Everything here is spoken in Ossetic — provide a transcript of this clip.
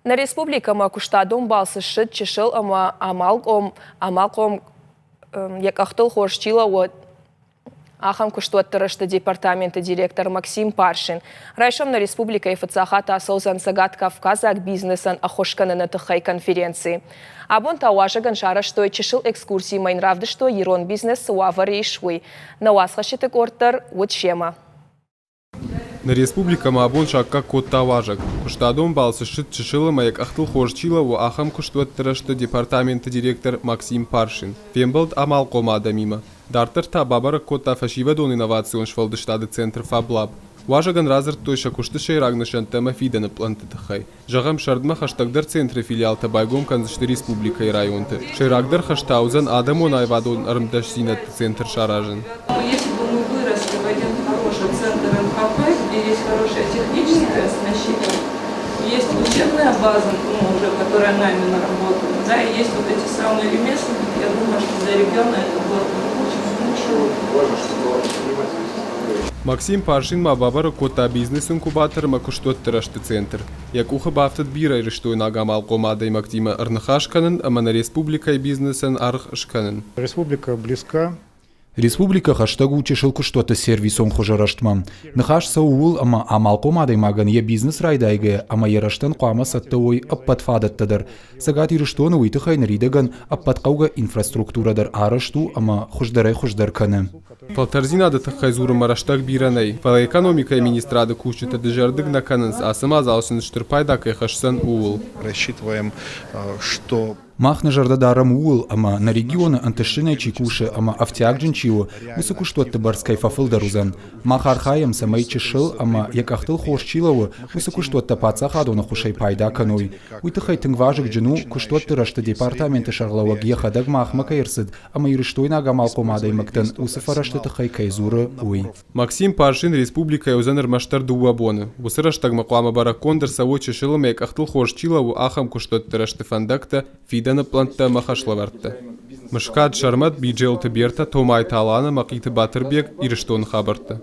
Нӕ республикӕмӕ куыстадон балцы ссыд чысыл ӕмӕ амалхъом, амалхъом йӕ къӕхтыл хорз чи лӕууы, ахӕм куыстуӕтты рӕзты департаменты директор Максим Паршин. Райсом нӕ республикӕйы фыццаг хатт ацӕудзӕн цӕгаткавказаг бизнесӕн ӕххуыс кӕныны тыххӕй конференци. Абон та уазӕгӕн сарӕзтой чысыл экскурси ӕмӕ йын равдыстой, ирон бизнес цы уавӕры ис, уый. Нӕ уацхӕсджыты къорд дӕр уыд семӕ. Нӕ республикӕмӕ абон саккаг кодта уазӕг. Куыстадон балцы ссыд чысыл ӕмӕ йӕ къӕхтыл хорз чи лӕууы, ахӕм куыстуӕтты рӕзты департаменты директор Максим Паршин. Фембӕлд амалхъом адӕмимӕ. Дарддӕр та бабӕрӕг кодта фӕсивӕдон инновацион сфӕлдыстады центр ФабЛаб. Уазӕгӕн радзырдтой сӕ куысты сӕйраг нысӕнттӕ ӕмӕ фидӕны пълӕнтты тыххӕй. Зӕгъӕм, сӕрдмӕ хӕстӕгдӕр центры филиалтӕ байгом кӕндзысты республикӕйы районты. Сӕйрагдӕр хӕс та уыдзӕн адӕмон аивадон ӕрмдӕсдзинӕдты центр саразын. Если бы мы выросли в один хороший центр МХП, где есть хорошее техническое оснащение, есть учебная база, ну, уже, которая нами наработана, да, и есть вот эти самые ремесленники, я думаю, что для региона это было бы очень Максим Паршин ма бабӕрӕг кодта бизнес-инкубатор ӕмӕ куыстуӕтты рӕзты центр. Йӕ къухы бафтыд бирӕ ирыстойнаг амалхъом адӕймӕгтимӕ ӕрныхас кӕнын ӕмӕ нӕ республикӕйы бизнесӕн аргъ скӕнын. Республика близка. Республикӕ хӕстӕг у чысыл куыстуӕтты сервисон хуызы рӕзтмӕ. Ныхас цӕуы ууыл, ӕмӕ амалхъом адӕймагӕн йӕ бизнес райдайгӕ ӕмӕ йӕ рӕзтӕн хъуамӕ цӕттӕ уой ӕппӕт фадӕттӕ дӕр. Цӕгат Ирыстоны уый тыххӕй ныридӕгӕн ӕппӕт хъӕугӕ инфраструктурӕ дӕр арӕзт у ӕмӕ хуыздӕрӕй-хуыздӕр кӕны. Фӕлтӕрдзинады тыххӕй дзурынмӕ рӕстӕг бирӕ нӕй, фӕлӕ экономикӕйы министрады кусджытӕ дызӕрдыг нӕ кӕнынц, ацы мадзал сын стыр пайда кӕй хӕсдзӕн, ууыл. Рассчитываем, что Мах нӕ зӕрдӕ дарӕм ууыл, ӕмӕ нӕ регионы ӕнтыстджынӕй чи кусы ӕмӕ ӕфтиагджын чи у, уыцы куыстуӕтты бӕрц кӕй фӕфылдӕр уыдзӕн. Мах архайӕм, цӕмӕй чысыл ӕмӕ йӕ къӕхтыл хорз чи лӕууы, уыцы куыстуӕттӕ паддзахадон ӕххуысӕй пайда кӕной. Уый тыххӕй тынг вазыгджын у, куыстуӕтты рӕзты департаменты сӕргълӕууӕг йӕхӕдӕг махмӕ кӕй ӕрцыд ӕмӕ ирыстойнаг амалхъом адӕймӕгтӕн уыцы фӕрӕзты тыххӕй кӕй дзуры, уый. Максим Паршин республикӕйы уыдзӕн ӕрмӕстдӕр дыууӕ боны. Уыцы рӕстӕгмӕ хъуамӕ бӕрӕггонд ӕрцӕуой чысыл ӕмӕ йӕ къӕхтыл хорз чи лӕууы, ахӕм куыстуӕтты рӕзты фӕндӕгтӕ, фидӕны пълӕнттӕ ӕмӕ хӕслӕвӕрдтӕ. Мыскад Сӕрмӕт, Биджелты Бертӕ, Томайты Алана, Мӕхъиты Батырбег, Ирыстоны хабӕрттӕ.